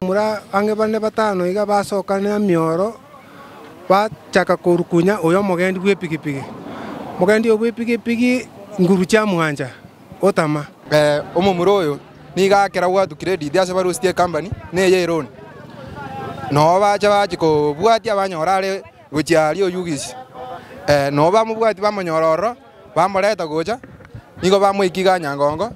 Abamura ang'e bane batano iga basoka nemioro, bachaka korukunya oyo omogendi bw'epigipigi. Omogendi oyo bw'epigipigi nguru chiamwancha, otama. Omomura oyo nigo akera gwatu credit ase barusitie ecompany na eye eloni. Noo bacha bachia kobwatia banyora are gochia aria oyugisi. Noo bamobwatia bamonyora ororo, bamoreta gocha, nigo bamoikia iga Nyangongo,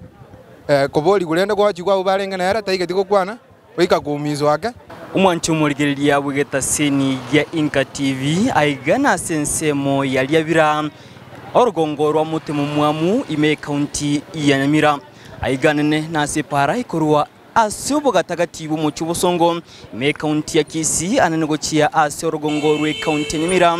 koborigwa rende gochigwa abwo barenge nere taigeti gokwana, goika koumiswa ake. Omwanche omorigereria bw'egetaseni gia Inka TV aiga nase ensemo ya Riabira, orogongo rwa Motemomwamu ime ekaunti ya Nyamira. Aiga nene nase epaara ekorwa ase obogatagati bw'omochie obosongo ime ekaunti ya Kisii anene gochia ase orogongo rw'ekaunti ya Nyamira.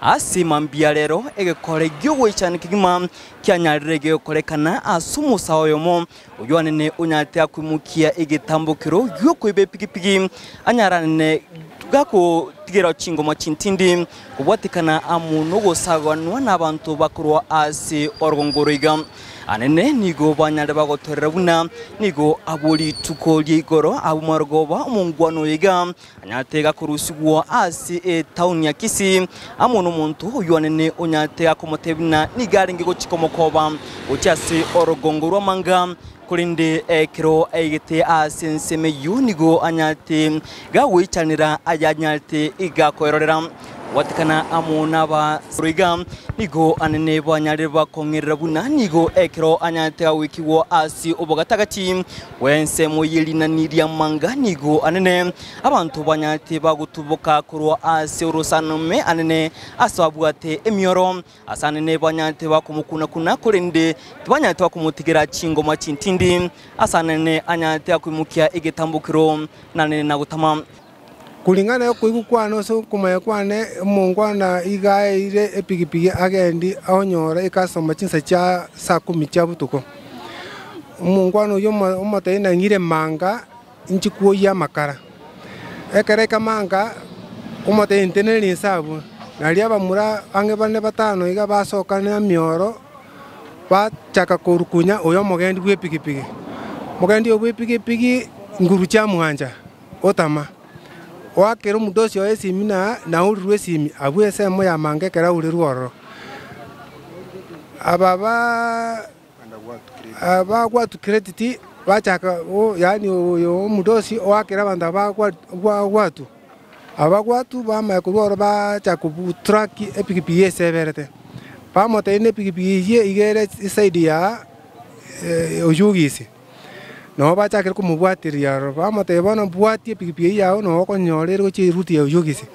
Ase mambia rero egekore gi'ogoichana kegima kianyarire gegokorekana ase omosae oyomo Oyio anene onyarete akoimokia egetambokero gi'okoiba epigipigi, anyare anene gakotigera chingoma chintindi, kobwatekana amo nogosaganwa nabanto bakorwa ase orogongo oro iga. Anene nigo banyare bagotorera buna nigo abwo rituko ria igoro abwo marogoba omongwana oyo iga anyarete gakorusigwa ase etaoni ya Kisii amo nomonto oyio anene onyarete gakomotebia buna nigo arenge gochia komokoba gochia ase orogongo rw'amanga, korende ekero aigete ase ensemo eyio nigo anyarete gagoichanera ayanyarete gakoerorera. Gwatekana amo nabasoro iga, nigo anene banyarire bakong'erera buna nigo ekero anyarete goikigwa ase obogatagati bw'ensemo ye rinani ri'amanga, nigo anene abanto banyarete bagotuboka korwa ase orosanome anene ase babwate emioro, ase anene banyarete bakomokuna-kuna, korende tibanyarete bakomotigera chingoma chintindi, ase anene anyarete akoimokia egetambokero nanene na gotama. Kuringana nokoigwa kwane ase okomanya kwane, omongwana iga aeire epigipigi agendi onyore ekasoma chinsa chia saa kumi chia botuko. Omongwana oyio omotebia nang'ire manga inchi kwoyia amakara. Ekero aika manga, omotebia nteneneri inse abwo, nario abamura ang'e bane batano iga basoka na emioro, bachaka korukunya oyo omogendi bw'epigipigi. Omogendi oyo bw'epigipigi nguru chiamwancha. Otama, oakere omodosi oye esimi na naurirwe esimi abwo ensemo y'amanga ekero aurirwe ororo. Aba ba gwatu credit bachaka yaani oyo omodosi oakere abanto aba ba gwatu. Aba gwatu bamanya korwa ororo bachaka kobutrack epikipiki ase eberete. Bamotebia na epikipiki eyio iga ere eside ya oyugisi. Nabo bachakire komobwatiria aroro, bamotebia, Bono bwatia epigipigi eyio yao, nabo okonyora ere gochia eruti ya Oyugisi.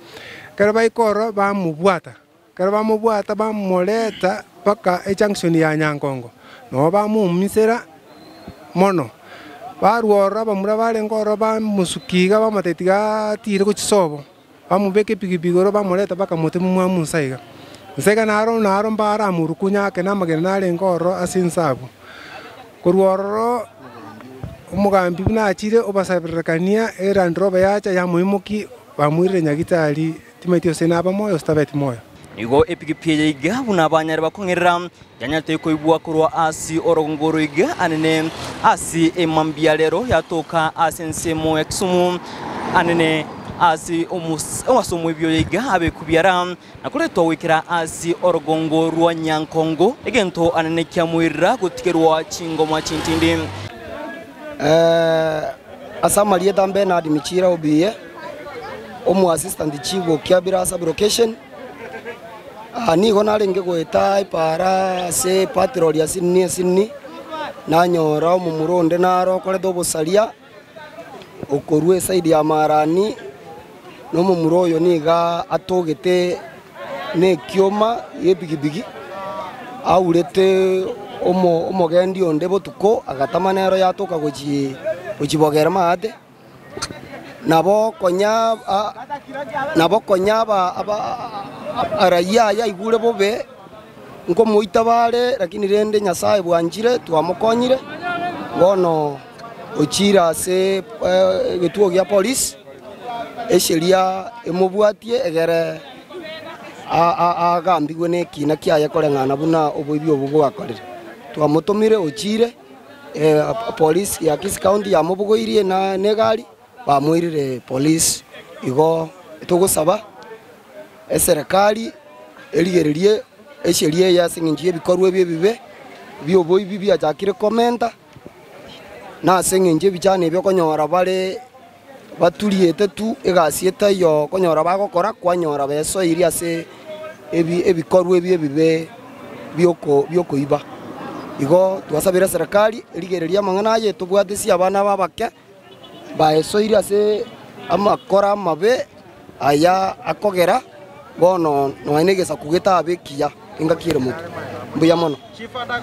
Ekero baika ororo, bamobwata, ekero bamobwata bamoreta mpaka ejunction ya Nyangongo, nabo bamoumisera mono. Barwa ororo abamura barenge ororo bamosukia iga bamotebia tiga atire gochia sobo. Bamobeka epigipigi igoro bamoreta mpaka mote momwamu inse iga. Inse iga naro naro mbaramorukunya ake namagena narenge ororo ase inse abwo. Korwa ororo omogambi buna achire obasabererekania eland rover yacha yamoimokia bamoirire nyagitari timaeti gose naba moyo gose tabeti moyo. Nigo epigipigi eye iga buna abanyare bakong'erera yanyarete koigwa korwa ase orogongo oro iga anene ase emambia rero yatoka ase ensemo ya Kisumu anene ase ase omoibio oyo iga abekubiara na koretwa goikera ase orogongo rwa Nyankongo egento anene kiamoirera gotigerwa chingoma chintindi. Ase amarieta Bernard Michira Obiye, omo assistant chief o Kiabira sub location. Nigo narenge goeta epaara ase epatrol ya Sydney Sydney, nanyora omomura onde naro okorete obosaria, okorwa eside ya Marani, na omomura oyo nigo atogete na ekioma ya epigipigi, aurete omo omogendi onde botuko, agatama nero yatoka gochia gochia bogere maate. Nabo konya nabo konya aba aba raia aye aigure bobe, nkomoita bare, lakini rende Nyasae bwanchire twamokonyire, bono. Ochire ase egetuo gia polisi, esheria emobwatie egere agambigwe nekina kiaye koreng'ana buna oboibi obwo bwakorire. Twamotomire ochire, polisi ya Kisii County yamobogoirie negari, bamoirire polisi. Igo togosaba eserekari erigererie esheria eye ase eng'encho y'ebikorwa ebi ebibe bioboibi biachakire komenta. Na ase engencho ebichani ebi okonyora bare baturiete tu egasi etaiyo okonyora bagokora kwanyora besoirie ase ebi ebikorwa ebi ebibe bioko biokoiba. Igo twasabire eserekari erigererie amang'ana aye tobwatesie abana aba abake baesoirie ase amakora amabe aya akogera bono nonya na egesaku getabe ekiya engaki ere motwe. Mbuya mono.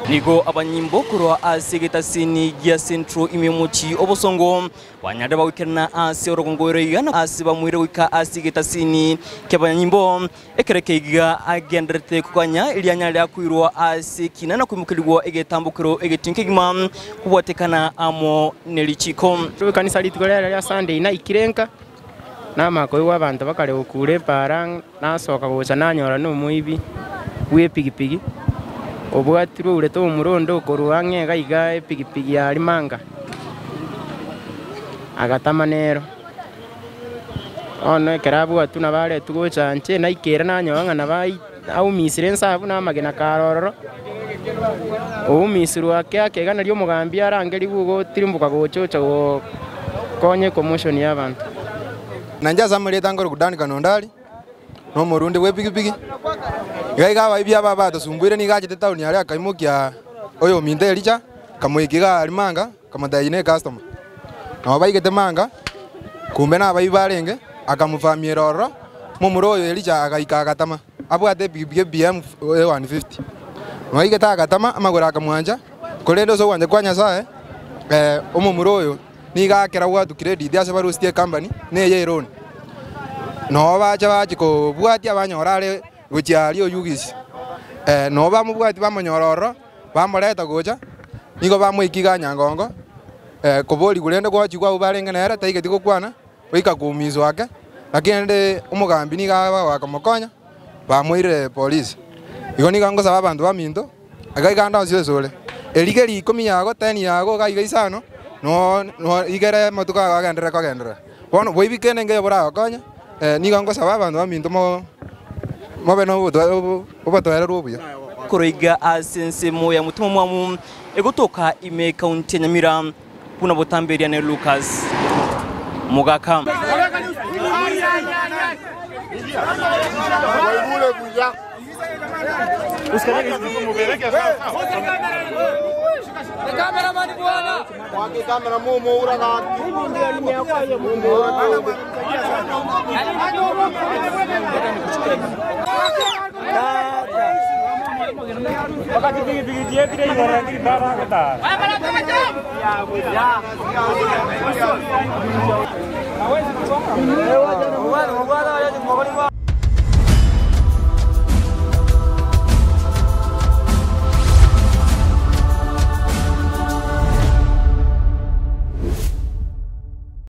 Nigo abanyimbo korwa ase egetasini gia Central ime y'omochie obosongo banyarire bagoikerana ase orogongo oro iga na ase bamoire goika ase egetasini ki'abanyanyimbo ekero keiga agendererete koganya erio anyare koirwa ase ekina na koimokerigwa egetambokero egetingi kegima kobwatekana amo ne richiko. Ekanisa rituko riaye ria Sunday naikire nka, namanya koigwa abanto bakare gokura epaara nasoka gocha nanyora na omoibi bw'epigipigi, obwatirwe ourete omomura onde okorwa ang'e iga iga epigipigi ya rimanga, agatama nero. Bono ekero abwatwe nabo aretwe gocha inche naikera nanyora ng'a nabo aumisire inse abwo na amagena kare ororo, oumisirwe ake ake iga nario omogambi arangerigwe igo otirimboka gocha ocha gokonya ecomotion ya abanto. Nainche ase amarieta nkorokwa Duncan Ondari, na omorundi bw'epigipigi, iga iga abaibia aba batosumbuire nigo achete town aria akaimokia oyominto Elicha, akamoikia iga aria manga, akamotebia na ecustomer. Nabo baigete manga, kumbe nabaibi barenge, akamofamiera ororo, momura oyo Elicha agaika agatama, abwate epigipigi eBM 150. Nabo aigete agatama, amagoro akamwancha, korende ase ogwancha kwa Nyasaye, omomura oyo nigo akera bwatu credit ase barusitie ecompany, na eye eloan. Nabo bacha bachia kobwatia banyora are gochia aria oyugisi, nabo bamobwatia bamonyora ororo, bamoreta gocha, nigo bamoikia iga nyangongo, koborigwa rende gwachigwa abwo barenge nere taigeti gokwana, goika koumiswa ake, lakini rende omogambi nigo abagokamokonya, bamoirire polisi. Igo nigo ngosaba abanto baminto. Iga iga ande onsi asore, erigerie ikomi yago, teni yago, iga iga isano, no no igere amatuko ago agenderere kogenderera. Bono boibi kende nkeiyo boragokonye, nigo ngosaba abanto baminto mo mobe na obotoereru obotoereru obuya. Korwa iga ase ensemo ya Mutima Omwamu egotoka ime ekaunti ya Nyamira, buna botamberia ne Lucas Mogaka.